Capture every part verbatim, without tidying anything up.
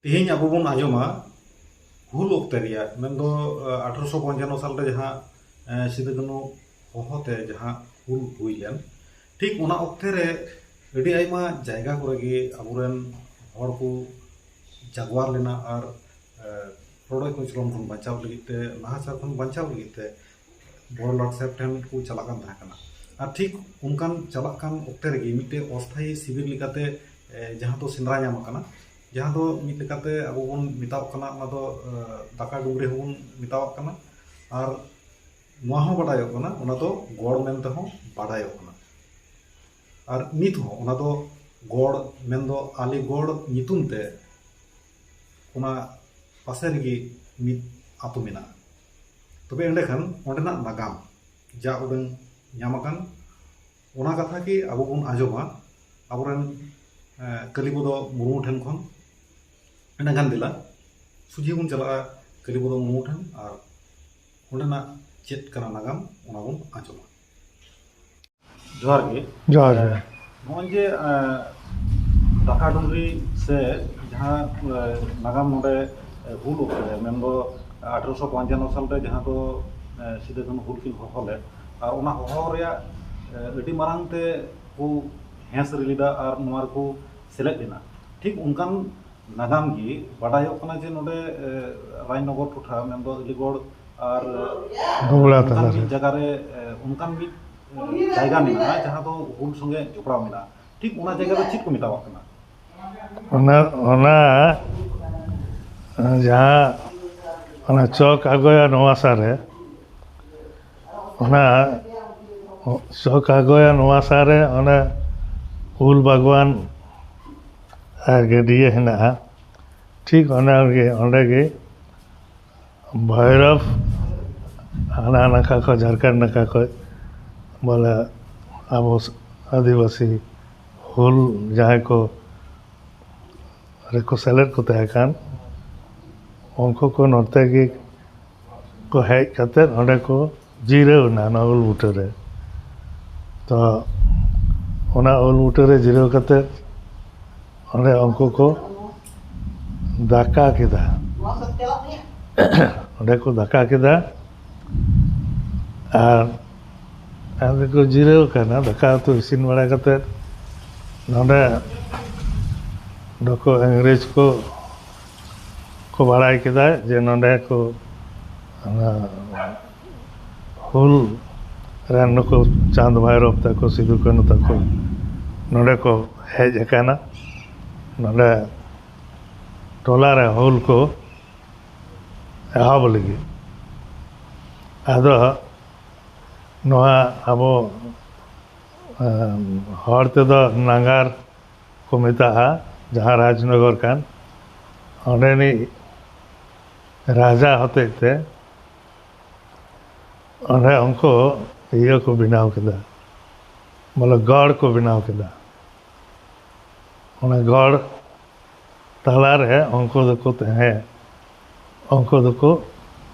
ᱛᱮᱦᱮᱧ ᱟᱵᱚ ᱵᱚᱱ ᱟᱸᱡᱚᱢᱟ ᱦᱩᱞ ᱚᱠᱛᱮ ᱨᱮᱭᱟᱜ, ᱢᱮᱱᱫᱚ ᱟᱴᱷᱨᱚᱥᱚ ᱯᱚᱧᱪᱟᱱᱱᱚ ᱥᱟᱞᱨᱮ ᱡᱟᱦᱟᱸ ᱥᱤᱫᱩ ᱠᱟᱹᱱᱦᱩ ᱦᱚᱦᱚᱛᱮ ᱡᱟᱦᱟᱸ ᱦᱩᱞ ᱦᱩᱭ ᱞᱮᱱ, ᱴᱷᱤᱠ ᱚᱱᱟ ᱚᱠᱛᱮ ᱨᱮ ᱟᱹᱰᱤ ᱟᱭᱢᱟ ᱡᱟᱭᱜᱟ ᱠᱚᱨᱮ ᱜᱮ ᱟᱵᱚᱨᱮᱱ ᱦᱚᱲ ᱠᱚ ᱡᱟᱜᱽᱣᱟᱨ ᱞᱮᱱᱟ ᱟᱨ ᱨᱚᱰᱚᱡ ᱠᱚᱪᱞᱚᱱ ᱠᱷᱚᱱ ᱵᱟᱧᱪᱟᱣ ᱞᱟᱹᱜᱤᱫ ᱛᱮ, ᱱᱟᱦᱟᱪᱟᱨ ᱠᱷᱚᱱ ᱵᱟᱧᱪᱟᱣ ᱞᱟᱹᱜᱤᱫ ᱛᱮ ᱵᱚᱲ ᱞᱚᱴ ᱥᱟᱦᱮᱵᱽ ᱴᱷᱮᱱ ᱠᱚ ᱪᱟᱞᱟᱜ ᱠᱟᱱ ᱛᱟᱦᱮᱸ ᱠᱟᱱᱟ᱾ ᱟᱨ ᱴᱷᱤᱠ ᱚᱱᱠᱟᱱ ᱪᱟᱞᱟᱜ ᱠᱟᱱ ᱚᱠᱛᱮ ᱨᱮᱜᱮ ᱢᱤᱫᱴᱮᱡ ᱚᱥᱛᱷᱟᱭᱤ ᱥᱤᱵᱤᱨ ᱞᱮᱠᱟᱛᱮ, ᱮ, ᱡᱟᱦᱟᱸ ᱫᱚ ᱥᱮᱸᱫᱽᱨᱟ ᱧᱟᱢ ᱟᱠᱟᱱᱟ, ᱡᱟᱦᱟᱸ ᱫᱚ ᱢᱤᱫ ᱞᱮᱠᱟᱛᱮ ᱟᱵᱚ ᱵᱚᱱ ᱢᱮᱛᱟᱣᱟᱜ ᱠᱟᱱᱟ, ᱚᱱᱟ ᱫᱚ, ᱮ, ᱫᱟᱠᱟ ᱰᱩᱝᱨᱤ ᱦᱚᱸᱵᱚᱱ ᱢᱮᱛᱟᱣᱟᱜ ᱠᱟᱱᱟ᱾ ᱟᱨ ᱱᱚᱣᱟ ᱦᱚᱸ ᱵᱟᱰᱟᱭᱚᱜ ᱠᱟᱱᱟ, ᱚᱱᱟ ᱫᱚ ᱜᱚᱲ ᱢᱮᱱᱛᱮ ᱦᱚᱸ ᱵᱟᱰᱟᱭᱚᱜ ᱠᱟᱱᱟ᱾ ᱟᱨ ᱱᱤᱛ ᱦᱚᱸ ᱚᱱᱟ ᱫᱚ ᱜᱚᱲ, ᱢᱮᱱᱫᱚ ᱟᱞᱤᱜᱚᱲ ᱧᱩᱛᱩᱢ ᱛᱮ ᱚᱱᱟ ᱯᱟᱥᱮ ᱨᱮᱜᱮ ᱢᱤᱫ ᱟᱹᱛᱩ ᱢᱮᱱᱟᱜᱼᱟ᱾ ᱛᱚᱵᱮ ᱮᱸᱰᱮᱠᱷᱟᱱ ᱚᱸᱰᱮᱱᱟᱜ ᱱᱟᱜᱟᱢ ᱡᱟ ᱩᱰᱟᱹᱝ ᱧᱟᱢ ᱟᱠᱟᱱ, ᱚᱱᱟ ᱠᱟᱛᱷᱟ ᱜᱮ ᱟᱵᱚ ᱵᱚᱱ ᱟᱸᱡᱚᱢᱟ ᱟᱵᱚᱨᱮᱱ, ᱮ, ᱠᱟᱞᱤᱯᱚᱫᱚ ᱢᱩᱨᱢᱩ ᱴᱷᱮᱱ ᱠᱷᱚᱱ᱾ ᱮᱸᱰᱮᱠᱷᱟᱱ ᱫᱮᱞᱟ ᱥᱚᱡᱷᱮ ᱵᱚᱱ ᱪᱟᱞᱟᱜᱼᱟ ᱠᱟᱞᱤᱯᱚᱫᱚ ᱢᱩᱨᱢᱩ ᱴᱷᱮᱱ ᱟᱨ ᱚᱸᱰᱮᱱᱟᱜ ᱪᱮᱫ ᱠᱟᱱᱟ ᱱᱟᱜᱟᱢ, ᱚᱱᱟ ᱵᱚᱱ ᱟᱸᱡᱚᱢᱟ᱾ ᱡᱚᱦᱟᱨ ᱜᱮ᱾ ᱡᱚᱦᱟᱨ ᱜᱮ᱾ ᱱᱚᱜᱼᱚᱭ ᱡᱮ, ᱮ, ᱫᱟᱠᱟ ᱰᱩᱝᱨᱤ ᱥᱮ ᱡᱟᱦᱟᱸ, ᱮ, ᱱᱟᱜᱟᱢ ᱱᱚᱰᱮ, ᱮ, ᱦᱩᱞ ᱚᱠᱛᱮ ᱨᱮ, ᱢᱮᱱᱫᱚ ᱟᱴᱷᱨᱚᱥᱚ ᱯᱚᱧᱪᱟᱱᱱᱚ ᱥᱟᱞ ᱨᱮ ᱡᱟᱦᱟᱸ ᱫᱚ, ᱮ, ᱥᱤᱫᱩ ᱠᱟᱹᱱᱦᱩ ᱦᱩᱞ ᱠᱤᱱ ᱦᱚᱦᱚ ᱞᱮᱫ, ᱟᱨ ᱚᱱᱟ ᱦᱚᱦᱚ ᱨᱮᱭᱟᱜ, ᱮ, ᱟᱹᱰᱤ ᱢᱟᱨᱟᱝ ᱛᱮ ᱠᱚ ᱦᱮᱸ ᱥᱟᱹᱨᱤ ᱞᱮᱫᱟ ᱟᱨ ᱱᱚᱣᱟ ᱨᱮᱠᱚ ᱥᱮᱞᱮᱫ ᱞᱮᱱᱟ, ᱴᱷᱤᱠ ᱚᱱᱠᱟᱱ ᱱᱟᱜᱟᱢ ᱜᱮ ᱵᱟᱰᱟᱭᱚᱜ ᱠᱟᱱᱟ ᱡᱮ ᱱᱚᱰᱮ, ᱮ, ᱨᱟᱡᱽᱱᱚᱜᱚᱨ ᱴᱚᱴᱷᱟ, ᱢᱮᱱᱫᱚ ᱟᱹᱞᱤᱜᱚᱲ ᱟᱨ ᱵᱚᱜᱽᱲᱟ ᱚᱱᱠᱟᱱ ᱛᱟᱞᱟ ᱢᱤᱫ ᱨᱮ᱾ ᱡᱟᱭᱜᱟ ᱨᱮ, ᱮ, ᱚᱱᱠᱟᱱ ᱢᱤᱫ, ᱮ, ᱡᱟᱭᱜᱟ ᱢᱮᱱᱟᱜᱼᱟ ᱡᱟᱦᱟᱸ ᱫᱚ ᱦᱩᱞ ᱥᱚᱸᱜᱮ ᱡᱚᱯᱲᱟᱣ ᱢᱮᱱᱟᱜᱼᱟ᱾ ᱴᱷᱤᱠ ᱚᱱᱟ ᱡᱟᱭᱜᱟ ᱫᱚ ᱪᱮᱫ ᱠᱚ ᱢᱮᱛᱟᱣᱟᱜ ᱠᱟᱱᱟ? ᱚᱱᱟ, ᱚᱱᱟ, ᱡᱟᱦᱟᱸ ᱚᱱᱟ ᱪᱚᱠ ᱟᱜᱚᱭᱟ ᱱᱚᱣᱟᱥᱟ ᱨᱮ, ᱚᱱᱟ ᱪᱚᱠ ᱟᱜᱚᱭᱟ ᱱᱚᱣᱟᱥᱟ ᱨᱮ ᱚᱱᱟ ᱩᱞ ᱵᱟᱜᱽᱣᱟᱱ ᱟᱨ ᱜᱟᱹᱰᱭᱟᱹ ᱦᱮᱱᱟᱜᱼᱟ᱾ ᱴᱷᱤᱠ ᱚᱱᱟ ᱜᱮ, ᱚᱸᱰᱮ ᱜᱮ ᱵᱷᱳᱭᱨᱚᱵᱽ ᱦᱟᱱᱟ ᱱᱟᱠᱷᱟ ᱠᱷᱚᱡ, ᱡᱷᱟᱲᱠᱷᱚᱸᱰ ᱱᱟᱠᱷᱟ ᱠᱷᱚᱡ, ᱵᱚᱞᱮ ᱟᱵᱚ ᱟᱹᱫᱤᱵᱟᱹᱥᱤ ᱦᱩᱞ ᱡᱟᱦᱟᱸᱭ ᱠᱚ ᱨᱮᱠᱚ ᱥᱮᱞᱮᱫ ᱠᱚ ᱛᱟᱦᱮᱸ ᱠᱟᱱ, ᱩᱱᱠᱩ ᱠᱚ ᱱᱚᱛᱮ ᱜᱮ ᱠᱚ ᱦᱮᱡ ᱠᱟᱛᱮ ᱚᱸᱰᱮ ᱠᱚ ᱡᱤᱨᱟᱹᱣ ᱮᱱᱟ, ᱚᱱᱟ ᱩᱞ ᱵᱩᱴᱟᱹ ᱨᱮ᱾ ᱛᱚ ᱚᱱᱟ ᱩᱞ ᱵᱩᱴᱟᱹ ᱨᱮ ᱡᱤᱨᱟᱹᱣ ᱠᱟᱛᱮ ᱚᱸᱰᱮ ᱩᱱᱠᱩ ᱠᱚ ᱫᱟᱠᱟ ᱠᱮᱫᱟ᱾ ᱚᱸᱰᱮ ᱠᱚ ᱫᱟᱠᱟ ᱠᱮᱫᱟ᱾ ᱟᱨ ᱟᱫᱚ ᱠᱚ ᱡᱤᱨᱟᱹᱣ ᱠᱟᱱᱟ᱾ ᱫᱟᱠᱟ ᱩᱛᱩ ᱤᱥᱤᱱ ᱵᱟᱲᱟ ᱠᱟᱛᱮ, ᱱᱚᱰᱮ ᱫᱚᱠᱚ ᱤᱝᱨᱮᱡᱽ ᱠᱚ ᱠᱚ ᱵᱟᱲᱟᱭ ᱠᱮᱫᱟ ᱡᱮ ᱱᱚᱰᱮ ᱠᱚ, ᱚᱱᱟ ᱦᱩᱞ ᱨᱮᱱ ᱱᱩᱠᱩ ᱪᱟᱸᱫᱽ ᱵᱷᱟᱭᱨᱚᱵ ᱛᱟᱠᱚ, ᱥᱤᱫᱩ ᱠᱟᱹᱱᱦᱩ ᱛᱟᱠᱚ ᱱᱚᱰᱮ ᱠᱚ ᱦᱮᱡ ᱟᱠᱟᱱᱟ, ᱱᱚᱰᱮ ᱴᱚᱞᱟ ᱨᱮ ᱦᱩᱞ ᱠᱚ ᱮᱦᱚᱵ ᱞᱟᱹᱜᱤᱫ᱾ ᱟᱫᱚ ᱱᱚᱣᱟ ᱟᱵᱚ, ᱮᱸ, ᱦᱚᱲ ᱛᱮᱫᱚ ᱱᱟᱜᱟᱨ ᱠᱚ ᱢᱮᱛᱟᱜᱼᱟ, ᱡᱟᱦᱟᱸ ᱨᱟᱡᱽᱱᱚᱜᱚᱨ ᱠᱟᱱ, ᱚᱸᱰᱮᱱᱤᱡ ᱨᱟᱡᱟ ᱦᱚᱛᱮᱡ ᱛᱮ ᱚᱸᱰᱮ ᱩᱱᱠᱩ ᱤᱭᱟᱹ ᱠᱚ ᱵᱮᱱᱟᱣ ᱠᱮᱫᱟ, ᱵᱚᱞᱮ ᱜᱚᱲ ᱠᱚ ᱵᱮᱱᱟᱣ ᱠᱮᱫᱟ᱾ ᱚᱱᱟ ᱜᱚᱲ ᱛᱟᱞᱟᱨᱮ ᱩᱱᱠᱩ ᱫᱚᱠᱚ ᱛᱟᱦᱮᱸ, ᱩᱱᱠᱩ ᱫᱚᱠᱚ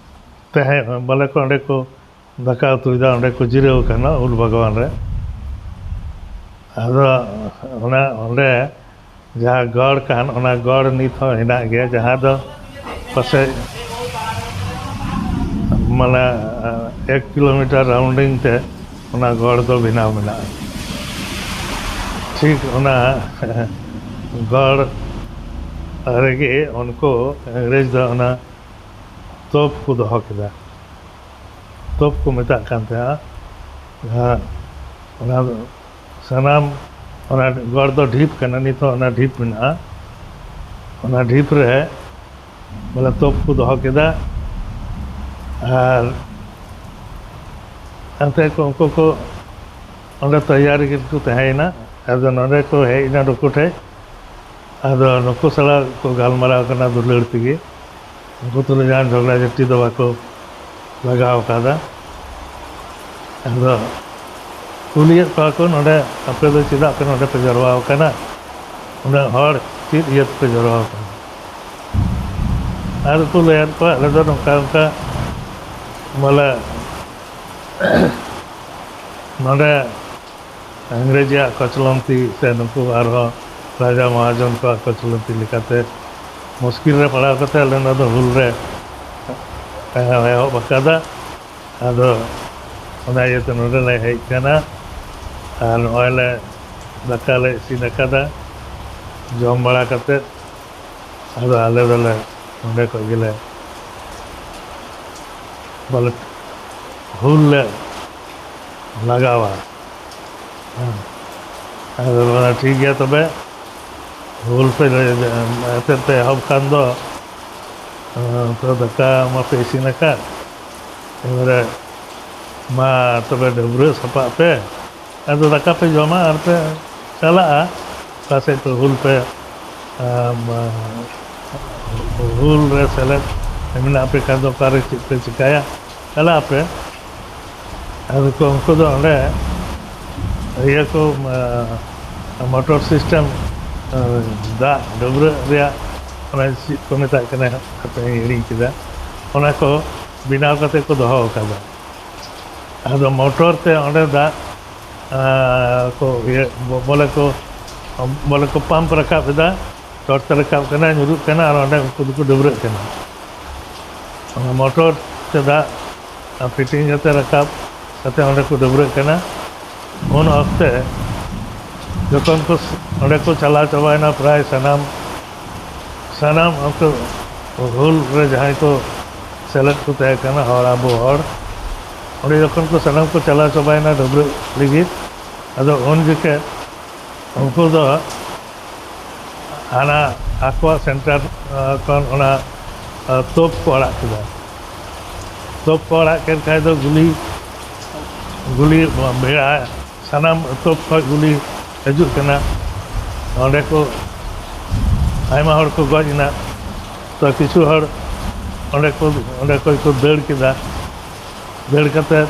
ᱛᱟᱦᱮᱸ, ᱵᱚᱞᱮ ᱠᱚ ᱚᱸᱰᱮ ᱠᱚ ᱫᱟᱠᱟ ᱩᱛᱩᱭᱮᱫᱟ, ᱚᱸᱰᱮ ᱠᱚ ᱡᱤᱨᱟᱹᱣ ᱠᱟᱱᱟ ᱩᱞ ᱵᱟᱜᱣᱟᱱ ᱨᱮ᱾ ᱟᱫᱚ ᱚᱱᱟ ᱚᱸᱰᱮ ᱡᱟᱦᱟᱸ ᱜᱚᱲ ᱠᱟᱱ, ᱚᱱᱟ ᱜᱚᱲ ᱱᱤᱛ ᱦᱚᱸ ᱦᱮᱱᱟᱜ ᱜᱮᱭᱟ, ᱡᱟᱦᱟᱸ ᱫᱚ ᱯᱟᱥᱮᱡ ᱢᱟᱱᱮ ᱮᱠ ᱠᱤᱞᱳᱢᱤᱴᱟᱨ ᱨᱟᱣᱩᱱᱰᱤᱝ ᱛᱮ ᱚᱱᱟ ᱜᱚᱲ ᱫᱚ ᱵᱮᱱᱟᱣ ᱢᱮᱱᱟᱜᱼᱟ᱾ ᱴᱷᱤᱠ ᱚᱱᱟ ᱜᱚᱲ ᱨᱮᱜᱮ ᱩᱱᱠᱩ ᱤᱝᱨᱮᱡᱽ ᱫᱚ ᱚᱱᱟ ᱛᱳᱯ ᱠᱚ ᱫᱚᱦᱚ ᱠᱮᱫᱟ᱾ ᱛᱳᱯ ᱠᱚ ᱢᱮᱛᱟᱜ ᱠᱟᱱ ᱛᱟᱦᱮᱸᱫᱼᱟ᱾ ᱡᱟᱦᱟᱸ ᱚᱱᱟ ᱥᱟᱱᱟᱢ, ᱚᱱᱟ ᱜᱚᱲ ᱫᱚ ᱰᱷᱤᱯ ᱠᱟᱱᱟ, ᱱᱤᱛ ᱦᱚᱸ ᱚᱱᱟ ᱰᱷᱤᱯ ᱢᱮᱱᱟᱜᱼᱟ᱾ ᱚᱱᱟ ᱰᱷᱤᱯ ᱨᱮ ᱵᱚᱞᱮ ᱛᱳᱯ ᱠᱚ ᱫᱚᱦᱚ ᱠᱮᱫᱟ᱾ ᱟᱨ ᱚᱱᱛᱮ ᱠᱚ, ᱩᱱᱠᱩ ᱠᱚ ᱚᱸᱰᱮ ᱛᱚᱭᱟᱨᱤ ᱨᱮᱜᱮ ᱠᱚ ᱛᱟᱦᱮᱸᱭᱮᱱᱟ᱾ ᱟᱫᱚ ᱱᱚᱰᱮ ᱠᱚ ᱦᱮᱡ ᱮᱱᱟ ᱱᱩᱠᱩ ᱴᱷᱮᱡ᱾ ᱟᱫᱚ ᱱᱩᱠᱩ ᱥᱟᱞᱟᱜ ᱠᱚ ᱜᱟᱞᱢᱟᱨᱟᱣ ᱠᱟᱱᱟ ᱫᱩᱞᱟᱹᱲ ᱛᱮᱜᱮ᱾ ᱩᱱᱠᱩ ᱛᱩᱞᱩᱡ ᱡᱟᱦᱟᱱ ᱡᱷᱚᱜᱽᱲᱟ ᱡᱷᱟᱹᱴᱤ ᱫᱚ ᱵᱟᱠᱚ ᱞᱟᱜᱟᱣ ᱟᱠᱟᱫᱟ᱾ ᱟᱫᱚ ᱠᱩᱞᱤᱭᱮᱫ ᱠᱚᱣᱟ ᱠᱚ ᱱᱚᱰᱮ, "ᱟᱯᱮ ᱫᱚ ᱪᱮᱫᱟᱜ ᱯᱮ ᱱᱚᱰᱮ ᱯᱮ ᱡᱟᱨᱣᱟ ᱟᱠᱟᱱᱟ? ᱩᱱᱟᱹᱜ ᱦᱚᱲ ᱪᱮᱫ ᱤᱭᱟᱹ ᱛᱮᱯᱮ ᱡᱟᱨᱣᱟ ᱟᱠᱟᱱᱟ?" ᱟᱨ ᱠᱚ ᱞᱟᱹᱭᱟᱫ ᱠᱚᱣᱟ, "ᱟᱞᱮ ᱫᱚ ᱱᱚᱝᱠᱟ ᱱᱚᱝᱠᱟ ᱵᱚᱞᱮ ᱱᱚᱰᱮ ᱤᱝᱨᱮᱡᱤᱭᱟᱜ ᱠᱚᱪᱞᱚᱱᱛᱤ ᱥᱮ ᱱᱩᱠᱩ ᱟᱨᱦᱚᱸ ᱨᱟᱡᱟ ᱢᱚᱦᱟᱡᱚᱱ ᱠᱚᱣᱟᱜ ᱠᱚᱪᱞᱚᱱᱛᱤ ᱞᱮᱠᱟᱛᱮ ᱢᱩᱥᱠᱤᱞ ᱨᱮ ᱯᱟᱲᱟᱣ ᱠᱟᱛᱮ ᱟᱞᱮ ᱱᱚᱣᱟ ᱫᱚ ᱦᱩᱞ ᱨᱮ ᱮᱦᱚᱵ ᱟᱠᱟᱫᱟ᱾ ᱟᱫᱚ ᱚᱱᱟ ᱤᱭᱟᱹᱛᱮ ᱱᱚᱰᱮ ᱞᱮ ᱦᱮᱡ ᱟᱠᱟᱱᱟ᱾ ᱟᱨ ᱱᱚᱜᱼᱚᱭ ᱞᱮ ᱫᱟᱠᱟ ᱞᱮ ᱤᱥᱤᱱ ᱟᱠᱟᱫᱟ᱾ ᱡᱚᱢ ᱵᱟᱲᱟ ᱠᱟᱛᱮ ᱟᱫᱚ ᱟᱞᱮ ᱫᱚᱞᱮ ᱱᱚᱰᱮ ᱠᱷᱚᱡ ᱜᱮᱞᱮ ᱵᱚᱞᱮ ᱦᱩᱞ ᱞᱮ ᱞᱟᱜᱟᱣᱟ᱾ ᱦᱮᱸ᱾ ᱟᱫᱚ ᱚᱱᱟ ᱴᱷᱤᱠ ᱜᱮᱭᱟ, ᱛᱚᱵᱮ ᱦᱩᱞ ᱯᱮ ᱮᱱᱛᱮᱫ ᱯᱮ ᱮᱦᱚᱵ ᱠᱷᱟᱱ ᱫᱚ, ᱦᱮᱸ, ᱛᱚ ᱫᱟᱠᱟ ᱢᱟᱯᱮ ᱤᱥᱤᱱ ᱟᱠᱟᱫ, ᱮᱵᱟᱨᱮ ᱢᱟ ᱛᱚᱵᱮ ᱰᱟᱹᱵᱽᱨᱟᱹᱜ ᱥᱟᱯᱷᱟᱜ ᱯᱮ, ᱟᱫᱚ ᱫᱟᱠᱟ ᱯᱮ ᱡᱚᱢᱟ ᱟᱨ ᱯᱮ ᱪᱟᱞᱟᱜᱼᱟ ᱚᱠᱟ ᱥᱮᱫ ᱯᱮ ᱦᱩᱞ ᱯᱮ, ᱟᱢ, ᱦᱩᱞ ᱨᱮ ᱥᱮᱞᱮᱫ ᱢᱮᱱᱟᱜ ᱯᱮ ᱠᱷᱟᱱ ᱫᱚ ᱚᱠᱟᱨᱮ ᱪᱮᱫ ᱯᱮ ᱪᱤᱠᱟᱹᱭᱟ, ᱪᱟᱞᱟᱜ ᱟᱯᱮ᱾ ᱟᱫᱚ ᱠᱚ, ᱩᱱᱠᱩ ᱫᱚ ᱚᱸᱰᱮ ᱤᱭᱟᱹ ᱠᱚ, ᱟᱸ, ᱢᱚᱴᱚᱨ ᱥᱤᱥᱴᱮᱢ, ᱟᱸ, ᱫᱟᱜ ᱰᱟᱹᱵᱽᱨᱟᱹᱜ ᱨᱮᱭᱟᱜ ᱚᱱᱟ ᱪᱮᱫ ᱠᱚ ᱢᱮᱛᱟᱜ ᱠᱟᱱᱟ ᱦᱟᱸᱜ, ᱦᱟᱯᱮᱧ ᱦᱤᱲᱤᱧ ᱠᱮᱫᱟ, ᱚᱱᱟ ᱠᱚ ᱵᱮᱱᱟᱣ ᱠᱟᱛᱮ ᱠᱚ ᱫᱚᱦᱚ ᱟᱠᱟᱫᱟ᱾ ᱟᱫᱚ ᱢᱚᱴᱚᱨ ᱛᱮ ᱚᱸᱰᱮ ᱫᱟᱜ, ᱟᱸ, ᱠᱚ ᱤᱭᱟᱹ, ᱵᱚ-, ᱵᱚᱞᱮ ᱠᱚ, ᱵᱚᱞᱮ ᱠᱚ ᱯᱟᱢᱯ ᱨᱟᱠᱟᱵ ᱮᱫᱟ, ᱪᱚᱴ ᱛᱮ ᱨᱟᱠᱟᱵ ᱠᱟᱱᱟ, ᱧᱩᱨᱩᱜ ᱠᱟᱱᱟ ᱟᱨ ᱚᱸᱰᱮ ᱩᱱᱠᱩ ᱫᱚᱠᱚ ᱰᱟᱹᱵᱽᱨᱟᱹᱜ ᱠᱟᱱᱟ᱾ ᱚᱱᱟ ᱢᱚᱴᱚᱨ ᱛᱮ ᱫᱟᱜ ᱯᱷᱤᱴᱤᱝ ᱠᱟᱛᱮ ᱨᱟᱠᱟᱵ ᱠᱟᱛᱮ ᱚᱸᱰᱮ ᱠᱚ ᱰᱟᱹᱵᱽᱨᱟᱹᱜ ᱠᱟᱱᱟ᱾ ᱩᱱ ᱚᱠᱛᱮ ᱡᱚᱠᱷᱚᱱ ᱠᱚ ᱚᱸᱰᱮ ᱠᱚ ᱪᱟᱞᱟᱣ ᱪᱟᱵᱟᱭᱮᱱᱟ, ᱯᱨᱟᱭ ᱥᱟᱱᱟᱢ, ᱥᱟᱱᱟᱢ ᱩᱱᱠᱩ ᱦᱩᱞ ᱨᱮ ᱡᱟᱦᱟᱸᱭ ᱠᱚ ᱥᱮᱞᱮᱫ ᱠᱚ ᱛᱟᱦᱮᱸ ᱠᱟᱱᱟ, ᱦᱚᱲ, ᱟᱵᱚ ᱦᱚᱲ, ᱚᱸᱰᱮ ᱡᱚᱠᱷᱚᱱ ᱠᱚ ᱥᱟᱱᱟᱢ ᱠᱚ ᱪᱟᱞᱟᱣ ᱪᱟᱵᱟᱭᱮᱱᱟ ᱰᱟᱹᱵᱽᱨᱟᱹᱜ ᱞᱟᱹᱜᱤᱫ, ᱟᱫᱚ ᱩᱱ ᱡᱚᱠᱷᱮᱡ ᱩᱱᱠᱩ ᱫᱚ ᱦᱟᱱᱟ ᱟᱠᱚᱣᱟᱜ ᱥᱮᱱᱴᱟᱨ, ᱟᱸ, ᱠᱷᱚᱱ ᱚᱱᱟ, ᱟᱸ, ᱛᱳᱯ ᱠᱚ ᱟᱲᱟᱜ ᱠᱮᱫᱟ᱾ ᱛᱳᱯ ᱠᱚ ᱟᱲᱟᱜ ᱠᱮᱫ ᱠᱷᱟᱡ ᱫᱚ ᱜᱩᱞᱤ, ᱜᱩᱞᱤ ᱵᱷᱮᱲᱟ, ᱥᱟᱱᱟᱢ ᱛᱳᱯ ᱠᱷᱚᱡ ᱜᱩᱞᱤ ᱦᱤᱡᱩᱜ ᱠᱟᱱᱟ᱾ ᱚᱸᱰᱮ ᱠᱚ ᱟᱭᱢᱟ ᱦᱚᱲ ᱠᱚ ᱜᱚᱡ ᱮᱱᱟ᱾ ᱛᱚ ᱠᱤᱪᱷᱩ ᱦᱚᱲ ᱚᱸᱰᱮ ᱠᱚ, ᱚᱸᱰᱮ ᱠᱷᱚᱡ ᱠᱚ ᱫᱟᱹᱲ ᱠᱮᱫᱟ᱾ ᱫᱟᱹᱲ ᱠᱟᱛᱮ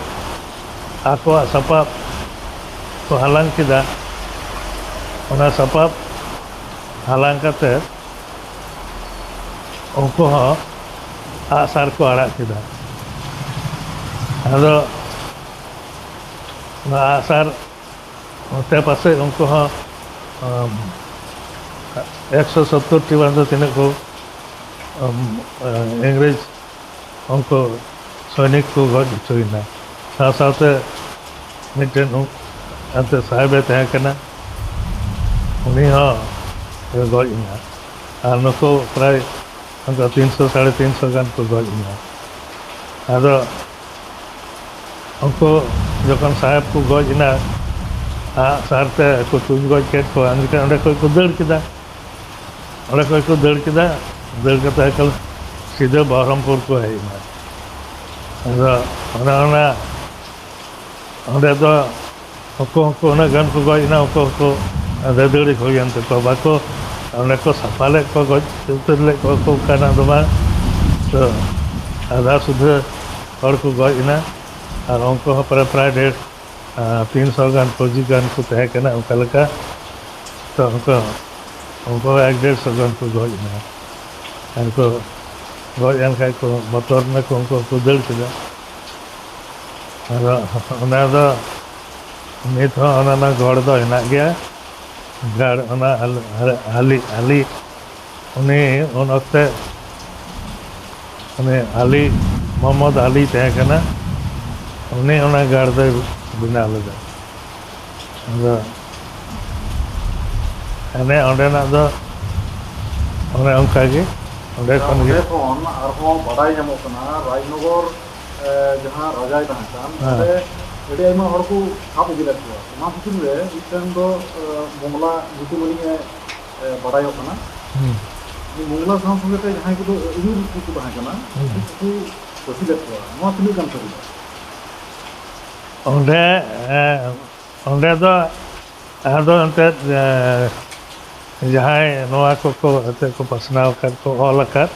ᱟᱠᱚᱣᱟᱜ ᱥᱟᱯᱟᱵ ᱠᱚ ᱦᱟᱞᱟᱝ ᱠᱮᱫᱟ᱾ ᱚᱱᱟ ᱥᱟᱯᱟᱵ ᱦᱟᱞᱟᱝ ᱠᱟᱛᱮ ᱩᱱᱠᱩ ᱦᱚᱸ ᱟᱜᱼᱥᱟᱨ ᱠᱚ ᱟᱲᱟᱜ ᱠᱮᱫᱟ᱾ ᱟᱫᱚ ᱚᱱᱟ ᱟᱜᱼᱥᱟᱨ ᱚᱱᱛᱮ ᱯᱟᱥᱮᱡ ᱩᱱᱠᱩ ᱦᱚᱸ, ᱟᱢ, ᱮᱠᱥᱚ ᱥᱚᱛᱛᱚᱨ ᱴᱤ ᱵᱟᱝ ᱫᱚ ᱛᱤᱱᱟᱹᱜ ᱠᱚ ᱟᱢ, ᱮ, ᱤᱝᱨᱮᱡᱽ ᱩᱱᱠᱩ ᱥᱚᱭᱱᱤᱠ ᱠᱚ ᱜᱚᱡ ᱦᱚᱪᱚᱭᱮᱱᱟ᱾ ᱥᱟᱶ ᱥᱟᱶᱛᱮ ᱢᱤᱫᱴᱮᱱ ᱩᱱ-, ᱮᱱᱛᱮ ᱥᱟᱦᱮᱵᱮ ᱛᱟᱦᱮᱸ ᱠᱟᱱᱟ, ᱩᱱᱤ ᱦᱚᱸ ᱜᱚᱡ ᱮᱱᱟ᱾ ᱟᱨ ᱱᱩᱠᱩ ᱯᱨᱟᱭ ᱚᱱᱠᱟ ᱛᱤᱱᱥᱚ, ᱥᱟᱲᱮ ᱛᱤᱱᱥᱚ ᱜᱟᱱ ᱠᱚ ᱜᱚᱡ ᱮᱱᱟ᱾ ᱟᱫᱚ ᱩᱱᱠᱩ ᱡᱚᱠᱷᱚᱱ ᱥᱟᱦᱮᱵᱽ ᱠᱚ ᱜᱚᱡ ᱮᱱᱟ, ᱟᱜ ᱥᱟᱨ ᱛᱮ ᱠᱚ ᱛᱩᱧ ᱜᱚᱡ ᱠᱮᱫ ᱠᱚᱣᱟ, ᱮᱱᱠᱷᱟᱱ ᱚᱸᱰᱮ ᱠᱷᱚᱱ ᱠᱚ ᱫᱟᱹᱲ ᱠᱮᱫᱟ᱾ ᱚᱸᱰᱮ ᱠᱷᱚᱱ ᱠᱚ ᱫᱟᱹᱲ ᱠᱮᱫᱟ, ᱫᱟᱹᱲ ᱠᱟᱛᱮ ᱮᱠᱟᱞ ᱥᱤᱫᱷᱟᱹ ᱵᱚᱦᱨᱚᱢᱯᱩᱨ ᱠᱚ ᱦᱮᱡ ᱮᱱᱟ᱾ ᱟᱫᱚ ᱚᱱᱮ ᱚᱱᱟ, ᱚᱸᱰᱮ ᱫᱚ ᱩᱱᱠᱩ ᱦᱚᱸᱠᱚ ᱩᱱᱟᱹᱜ ᱜᱟᱱ ᱠᱚ ᱜᱚᱡ ᱮᱱᱟ, ᱩᱱᱠᱩ ᱦᱚᱸᱠᱚ ᱫᱟᱹᱫᱟᱹᱲᱤ ᱦᱩᱭᱮᱱ ᱛᱟᱠᱚᱣᱟ, ᱵᱟᱠᱚ, ᱚᱸᱰᱮ ᱠᱚ ᱥᱟᱯᱷᱟ ᱞᱮᱫ ᱠᱚᱣᱟ, ᱜᱚᱡ ᱩᱛᱟᱹᱨ ᱞᱮᱫ ᱠᱚᱣᱟ ᱠᱚ, ᱚᱱᱠᱟᱱᱟᱜ ᱫᱚ ᱵᱟᱝ᱾ ᱛᱚ ᱟᱫᱷᱟ ᱥᱩᱫᱷᱟᱹ ᱦᱚᱲ ᱠᱚ ᱜᱚᱡ ᱮᱱᱟ, ᱟᱨ ᱩᱱᱠᱩ ᱦᱚᱸ ᱯᱨᱟᱭ, ᱯᱨᱟᱭ ᱰᱷᱮᱨ, ᱟᱨ ᱛᱤᱱᱥᱚ ᱜᱟᱱ, ᱯᱷᱳᱡᱤ ᱜᱟᱱ ᱠᱚ ᱛᱟᱦᱮᱸ ᱠᱟᱱᱟ ᱚᱱᱠᱟ ᱞᱮᱠᱟ᱾ ᱛᱚ ᱩᱱᱠᱩ, ᱩᱱᱠᱩ ᱮᱠ ᱰᱮᱲᱥᱚ ᱜᱟᱱ ᱠᱚ ᱜᱚᱡ ᱮᱱᱟ᱾ ᱟᱨ ᱠᱚ ᱜᱚᱡ ᱮᱱ ᱠᱷᱟᱡ ᱠᱚ ᱵᱚᱛᱚᱨ ᱮᱱᱟ ᱠᱚ, ᱩᱱᱠᱩ ᱦᱚᱸᱠᱚ ᱫᱟᱹᱲ ᱠᱮᱫᱟ᱾ ᱟᱫᱚ ᱚᱱᱟ ᱫᱚ ᱱᱤᱛ ᱦᱚᱸ ᱚᱱᱟ ᱨᱮᱱᱟᱜ ᱜᱚᱲ ᱫᱚ ᱦᱮᱱᱟᱜ ᱜᱮᱭᱟ᱾ ᱜᱟᱲ ᱚᱱᱟ ᱟᱞ-, ᱟᱞ-, ᱟᱞᱤ, ᱟᱞᱤ, ᱩᱱᱤ ᱩᱱ ᱚᱠᱛᱮ ᱩᱱᱤ ᱟᱞᱤ, ᱢᱚᱦᱚᱢᱢᱚᱫᱽ ᱟᱞᱤ ᱛᱟᱦᱮᱸ ᱠᱟᱱᱟ, ᱩᱱᱤ ᱚᱱᱟ ᱜᱟᱲ ᱫᱚᱭ ᱵᱮᱱᱟᱣ ᱞᱮᱫᱟ᱾ ᱟᱫᱚ ᱮᱱᱮ ᱚᱸᱰᱮᱱᱟᱜ ᱫᱚ ᱚᱱᱮ ᱚᱱᱠᱟ ᱜᱮ, ᱚᱸᱰᱮ ᱟᱪᱪᱷᱟ, ᱠᱷᱚᱱ ᱜᱮ᱾ ᱚᱸᱰᱮ ᱠᱷᱚᱱ ᱟᱨᱦᱚᱸ ᱵᱟᱰᱟᱭ ᱧᱟᱢᱚᱜ ᱠᱟᱱᱟ, ᱨᱟᱡᱽᱱᱚᱜᱚᱨ, ᱮ, ᱡᱟᱦᱟᱸ ᱨᱟᱡᱟᱭ ᱛᱟᱦᱮᱸ ᱠᱟᱱ, ᱦᱮᱸ᱾ ᱚᱸᱰᱮ ᱟᱹᱰᱤ ᱟᱭᱢᱟ ᱦᱚᱲ ᱠᱚ ᱥᱟᱵ ᱤᱫᱤ ᱞᱮᱫ ᱠᱚᱣᱟ᱾ ᱚᱱᱟ ᱵᱷᱤᱛᱤᱨ ᱨᱮ ᱢᱤᱫᱴᱮᱱ ᱫᱚ, ᱮ, ᱢᱚᱝᱞᱟ ᱧᱩᱛᱩᱢᱟᱱᱤᱡ ᱮ, ᱮ, ᱵᱟᱰᱟᱭᱚᱜ ᱠᱟᱱᱟ᱾ ᱦᱩᱸ᱾ ᱩᱱᱤ ᱢᱚᱝᱞᱟ ᱥᱟᱶ ᱥᱚᱸᱜᱮ ᱛᱮ ᱡᱟᱦᱟᱸᱭ ᱠᱚᱫᱚ ᱟᱹᱭᱩᱨ ᱠᱚᱠᱚ ᱛᱟᱦᱮᱸ ᱠᱟᱱᱟ, ᱦᱩᱸ᱾ ᱩᱱᱠᱩ ᱠᱚ ᱯᱟᱹᱥᱤ ᱞᱮᱫ ᱠᱚᱣᱟ᱾ ᱱᱚᱣᱟ ᱛᱤᱱᱟᱹᱜ ᱜᱟᱱ ᱥᱟᱹᱨᱤᱭᱟ? ᱚᱸᱰᱮ, ᱮ, ᱚᱸᱰᱮ ᱫᱚ ᱟᱫᱚ ᱮᱱᱛᱮᱫ, ᱮ, ᱡᱟᱦᱟᱸᱭ ᱱᱚᱣᱟ ᱠᱚᱠᱚ ᱮᱱᱛᱮᱫ ᱠᱚ ᱯᱟᱥᱱᱟᱣ ᱟᱠᱟᱫ, ᱠᱚ ᱚᱞ ᱟᱠᱟᱫ,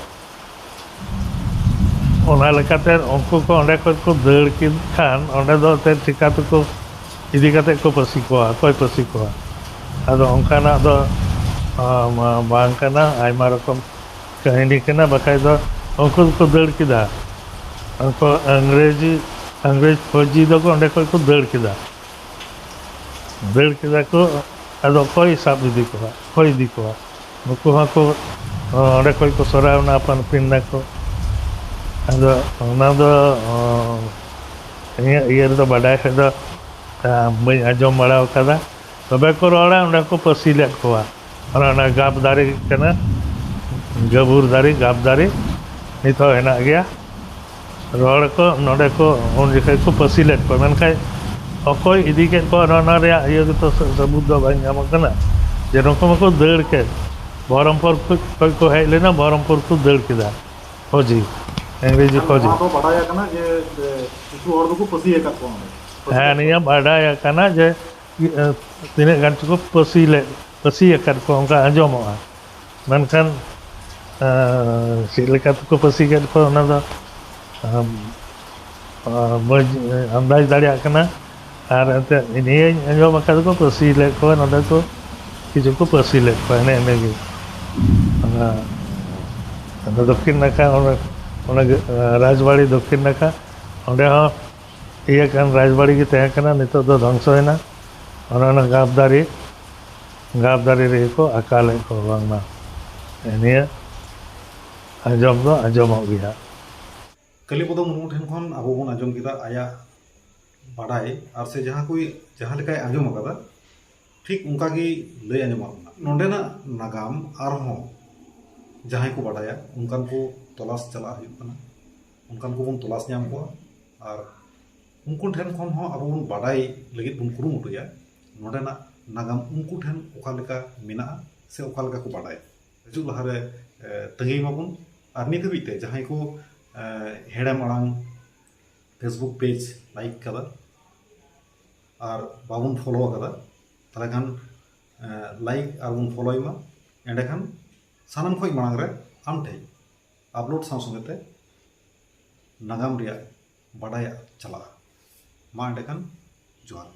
ᱚᱱᱟ ᱞᱮᱠᱟᱛᱮ ᱩᱱᱠᱩ ᱠᱚ ᱚᱸᱰᱮ ᱠᱷᱚᱱ ᱠᱚ ᱫᱟᱹᱲ ᱠᱮᱫ ᱠᱷᱟᱱ, ᱚᱸᱰᱮ ᱫᱚ ᱮᱱᱛᱮᱫ ᱪᱤᱠᱟ ᱛᱮᱠᱚ ᱤᱫᱤ ᱠᱟᱛᱮᱫ ᱠᱚ ᱯᱟᱹᱥᱤ ᱠᱚᱣᱟ? ᱚᱠᱚᱭ ᱯᱟᱹᱥᱤ ᱠᱚᱣᱟ? ᱟᱫᱚ ᱚᱱᱠᱟᱱᱟᱜ ᱫᱚ, ᱟ, ᱢᱟ ᱵᱟᱝ ᱠᱟᱱᱟ, ᱟᱭᱢᱟ ᱨᱚᱠᱚᱢ ᱠᱟᱹᱦᱱᱤ ᱠᱟᱱᱟ᱾ ᱵᱟᱠᱷᱟᱡ ᱫᱚ ᱩᱱᱠᱩ ᱫᱚᱠᱚ ᱫᱟᱹᱲ ᱠᱮᱫᱟ, ᱩᱱᱠᱩ ᱤᱝᱨᱮᱡᱤ, ᱤᱝᱨᱮᱡᱽ ᱯᱷᱳᱡᱤ ᱫᱚᱠᱚ ᱚᱸᱰᱮ ᱠᱷᱚᱱ ᱠᱚ ᱫᱟᱹᱲ ᱠᱮᱫᱟ᱾ ᱫᱟᱹᱲ ᱠᱮᱫᱟ ᱠᱚ, ᱟᱫᱚ ᱚᱠᱚᱭ ᱥᱟᱵ ᱤᱫᱤ ᱠᱚᱣᱟ? ᱚᱠᱚᱭ ᱤᱫᱤ ᱠᱚᱣᱟ? ᱱᱩᱠᱩ ᱦᱚᱸᱠᱚ ᱚᱸᱰᱮ ᱠᱷᱚᱡ ᱠᱚ ᱥᱚᱨᱟᱣᱱᱟ, ᱟᱯᱟᱱ ᱟᱹᱯᱤᱱ ᱱᱟᱠᱚ᱾ ᱟᱫᱚ ᱚᱱᱟ ᱫᱚ ᱚ, ᱤᱧᱟᱹᱜ ᱤᱭᱟᱹ ᱨᱮᱫᱚ ᱵᱟᱰᱟᱭ ᱠᱷᱟᱡ ᱫᱚ ᱟ, ᱵᱟᱹᱧ ᱟᱸᱡᱚᱢ ᱵᱟᱲᱟ ᱟᱠᱟᱫᱟ᱾ ᱛᱚᱵᱮ ᱠᱚ ᱨᱚᱲᱟ ᱚᱸᱰᱮ ᱠᱚ ᱯᱟᱹᱥᱤ ᱞᱮᱫ ᱠᱚᱣᱟ᱾ ᱚᱱᱟ ᱚᱱᱟ ᱜᱟᱵ ᱫᱟᱨᱮ ᱠᱟᱱᱟ, ᱜᱟᱹᱵᱩᱨ ᱫᱟᱨᱮ, ᱜᱟᱵ ᱫᱟᱨᱮ ᱱᱤᱛ ᱦᱚᱸ ᱦᱮᱱᱟᱜ ᱜᱮᱭᱟ᱾ ᱨᱚᱲ ᱠᱚ ᱱᱚᱰᱮ ᱠᱚ ᱩᱱ ᱡᱚᱠᱷᱚᱡ ᱠᱚ ᱯᱟᱹᱥᱤ ᱞᱮᱫ ᱠᱚᱣᱟ, ᱢᱮᱱᱠᱷᱟᱱ ᱚᱠᱚᱭ ᱤᱫᱤ ᱠᱮᱫ ᱠᱚᱣᱟ ᱚᱱᱟ ᱚᱱᱟ ᱨᱮᱭᱟᱜ ᱤᱭᱟᱹ ᱜᱮᱛᱚ ᱥᱟ- ᱥᱟᱹᱵᱩᱛ ᱫᱚ ᱵᱟᱝ ᱧᱟᱢᱚᱜ ᱠᱟᱱᱟ᱾ ᱡᱮ ᱱᱩᱠᱩ ᱢᱟᱠᱚ ᱫᱟᱹᱲ ᱠᱮᱫ, ᱵᱚᱦᱚᱨᱚᱢᱯᱩᱨ ᱠᱷᱚᱡ ᱠᱷᱚᱡ ᱠᱚ ᱦᱮᱡ ᱞᱮᱱᱟ, ᱵᱚᱦᱚᱨᱚᱢᱯᱩᱨ ᱠᱚ ᱫᱟᱹᱲ ᱠᱮᱫᱟ᱾ ᱯᱷᱳᱡᱤ, ᱤᱝᱨᱮᱡᱤ ᱯᱷᱳᱡᱤ᱾ ᱱᱚᱣᱟ ᱫᱚ ᱵᱟᱰᱟᱭ ᱟᱠᱟᱱᱟ ᱡᱮ, ᱡᱮ ᱠᱤᱪᱷᱩ ᱦᱚᱲ ᱫᱚᱠᱚ ᱯᱟᱹᱥᱤ ᱟᱠᱟᱫ ᱠᱚᱣᱟ ᱚᱸᱰᱮ᱾ ᱦᱮᱸ, ᱱᱤᱭᱟᱹ ᱵᱟᱰᱟᱭ ᱟᱠᱟᱱᱟ ᱡᱮ ᱤᱭᱟᱹ, ᱛᱤᱱᱟᱹᱜ ᱜᱟᱱ ᱪᱚᱠᱚ ᱯᱟᱹᱥᱤ ᱞᱮᱫ, ᱯᱟᱹᱥᱤ ᱟᱠᱟᱫ ᱠᱚᱣᱟ ᱚᱱᱠᱟ ᱟᱸᱡᱚᱢᱚᱜᱼᱟ᱾ ᱢᱮᱱᱠᱷᱟᱱ ᱟᱸ, ᱪᱮᱫ ᱞᱮᱠᱟ ᱛᱮᱠᱚ ᱯᱟᱹᱥᱤ ᱠᱮᱫ ᱠᱚᱣᱟ ᱚᱱᱟ ᱫᱚ ᱟᱢ, ᱟᱸ, ᱵᱟᱹᱧ ᱟᱱᱫᱟᱡᱽ ᱫᱟᱲᱮᱭᱟᱜ ᱠᱟᱱᱟ᱾ ᱟᱨ ᱮᱱᱛᱮᱫ ᱱᱤᱭᱟᱹᱧ ᱟᱸᱡᱚᱢ ᱟᱠᱟᱫ ᱠᱚ ᱯᱟᱹᱥᱤ ᱞᱮᱫ ᱠᱚᱣᱟ, ᱱᱚᱰᱮ ᱠᱚ ᱠᱤᱪᱷᱩ ᱠᱚ ᱯᱟᱹᱥᱤ ᱞᱮᱫ ᱠᱚᱣᱟ, ᱮᱱᱮ ᱤᱱᱟᱹᱜᱮ᱾ ᱚᱱᱟ, ᱚᱱᱟ ᱫᱚᱠᱠᱷᱤᱱ ᱱᱟᱠᱷᱟ, ᱚᱱᱟ, ᱚᱱᱟ ᱜᱮ, ᱨᱟᱡᱽᱵᱟᱲᱤ ᱫᱚᱠᱠᱷᱤᱱ ᱱᱟᱠᱷᱟ, ᱚᱸᱰᱮ ᱦᱚᱸ ᱤᱭᱟᱹ ᱠᱟᱱ ᱨᱟᱡᱽᱵᱟᱲᱤ ᱜᱮ ᱛᱟᱦᱮᱸ ᱠᱟᱱᱟ, ᱱᱤᱛᱚᱜ ᱫᱚ ᱫᱷᱚᱝᱥᱚᱭᱮᱱᱟ᱾ ᱚᱱᱟ, ᱚᱱᱟ ᱜᱟᱵ ᱫᱟᱨᱮ, ᱜᱟᱵ ᱫᱟᱨᱮ ᱨᱮᱜᱮ ᱠᱚ ᱟᱠᱟᱞᱮᱫ ᱠᱚᱣᱟ ᱵᱟᱝᱢᱟ᱾ ᱱᱤᱭᱟᱹ ᱟᱸᱡᱚᱢ ᱫᱚ ᱟᱸᱡᱚᱢᱚᱜ ᱜᱮᱭᱟ᱾ ᱠᱟᱞᱤᱯᱚᱫᱚ ᱢᱩᱨᱢᱩ ᱴᱷᱮᱱ ᱠᱷᱚᱱ ᱟᱵᱚ ᱵᱚᱱ ᱟᱸᱡᱚᱢ ᱠᱮᱫᱟ ᱟᱭᱟᱜ ᱵᱟᱰᱟᱭ, ᱟᱨ ᱥᱮ ᱡᱟᱦᱟᱸ ᱠᱚ, ᱡᱟᱦᱟᱸ ᱞᱮᱠᱟᱭ ᱟᱸᱡᱚᱢ ᱟᱠᱟᱫᱟ, ᱴᱷᱤᱠ ᱚᱱᱠᱟ ᱜᱮ ᱞᱟᱹᱭ ᱟᱸᱡᱚᱢᱟᱜ ᱵᱚᱱᱟ᱾ ᱱᱚᱸᱰᱮᱱᱟᱜ ᱱᱟᱜᱟᱢ ᱟᱨᱦᱚᱸ ᱡᱟᱦᱟᱸᱭ ᱠᱚ ᱵᱟᱰᱟᱭᱟ, ᱚᱱᱠᱟᱱ ᱠᱚ ᱛᱚᱞᱟᱥ ᱪᱟᱞᱟᱜ ᱦᱩᱭᱩᱜ ᱠᱟᱱᱟ, ᱚᱱᱠᱟᱱ ᱠᱚᱵᱚᱱ ᱛᱚᱞᱟᱥ ᱧᱟᱢ ᱠᱚᱣᱟ, ᱟᱨ ᱩᱱᱠᱩ ᱴᱷᱮᱱ ᱠᱷᱚᱱ ᱦᱚᱸ ᱟᱵᱚ ᱵᱚᱱ ᱵᱟᱰᱟᱭ ᱞᱟᱹᱜᱤᱫ ᱵᱚᱱ ᱠᱩᱨᱩᱢᱩᱴᱩᱭᱟ ᱱᱚᱸᱰᱮᱱᱟᱜ ᱱᱟᱜᱟᱢ ᱩᱱᱠᱩ ᱴᱷᱮᱱ ᱚᱠᱟ ᱞᱮᱠᱟ ᱢᱮᱱᱟᱜᱼᱟ ᱥᱮ ᱚᱠᱟ ᱞᱮᱠᱟ ᱠᱚ ᱵᱟᱰᱟᱭᱟ᱾ ᱦᱤᱡᱩᱜ ᱞᱟᱦᱟᱨᱮ, ᱮ, ᱛᱟᱺᱜᱤ ᱢᱟᱵᱚᱱ᱾ ᱟᱨ ᱱᱤᱛ ᱦᱟᱹᱵᱤᱡ ᱛᱮ ᱡᱟᱦᱟᱸᱭ ᱠᱚ, ᱮ, ᱦᱮᱲᱮᱢ ᱟᱲᱟᱝ Facebook page like ᱠᱟᱫᱟ ᱟᱨ ᱵᱟᱵᱚᱱ follow ᱟᱠᱟᱫᱟ, ᱛᱟᱦᱚᱞᱮ ᱠᱷᱟᱱ, ᱮ, like ᱟᱨ ᱵᱚᱱ followᱭ ᱢᱟ᱾ ᱮᱸᱰᱮᱠᱷᱟᱱ ᱥᱟᱱᱟᱢ ᱠᱷᱚᱱ ᱢᱟᱲᱟᱝ ᱨᱮ ᱟᱢ ᱴᱷᱮᱱ upload ᱥᱟᱶ ᱥᱚᱸᱜᱮ ᱛᱮ ᱱᱟᱜᱟᱢ ᱨᱮᱭᱟᱜ ᱵᱟᱰᱟᱭᱟᱜ ᱪᱟᱞᱟᱜᱼᱟ᱾ ᱢᱟ ᱮᱸᱰᱮᱠᱷᱟᱱ ᱡᱚᱦᱟᱨ᱾